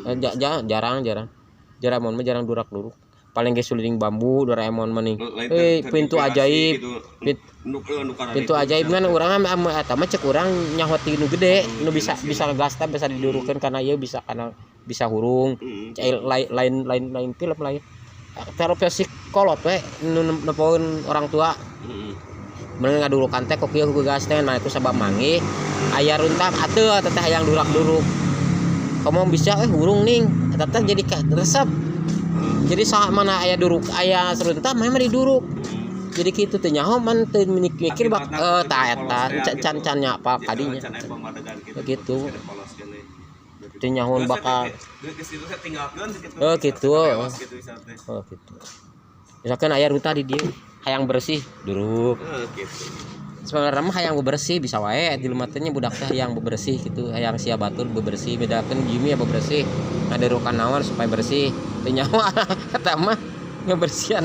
Eh, jarang jarang. Doraemon mah jarang durak-duruk. Paling ge suling bambu Doraemon mah nih. Lain Eh, pintu terinspirasi ajaib. gitu. Nu karena Pintu itu ajaib bisa kan urang mah eta mah cek urang nyaho ti nu gede, nu bisa sih. Bisa ngegas teh bisa didurukeun karena ieu bisa, karena bisa hurung. Cai lain lain lain lain film lain. Pero versi kolot we nu nempoeun orang tua. Mending ngadurukan teh kok kieu ku gas teh, nah itu sabab manggih aya runtah atuh eta teh hayang durak-duruk. Kamu bisa hurung ning eta teh jadi resep. Jadi saat mana aya duruk, aya runtah mah diduruk. Jadi kitu teh nyaho man teu mikir bak Akibatna eh kudu tah polos eta teh can can gitu. Can nyapa Jadi kadinya. can aya pamadegan gitu. Gitu. Kene polos kene. Teu nyahoan Geus bakal geus itu saya tinggalkeun gitu. Oh, gitu. Lewas gitu bisa teh. Oh gitu. Misalkan aya runtah di dieu hayang bersih, duruk. Gitu. Sebenarnya mah hayang bebersih bisa wae di lemah teh nya, budak teh hayang bebersih gitu, hayang sia batur bebersih, bedakeun Jimmy ya bebersih, ngaderukan naon supaya bersih, teu nyawa eta mah ngebersihan.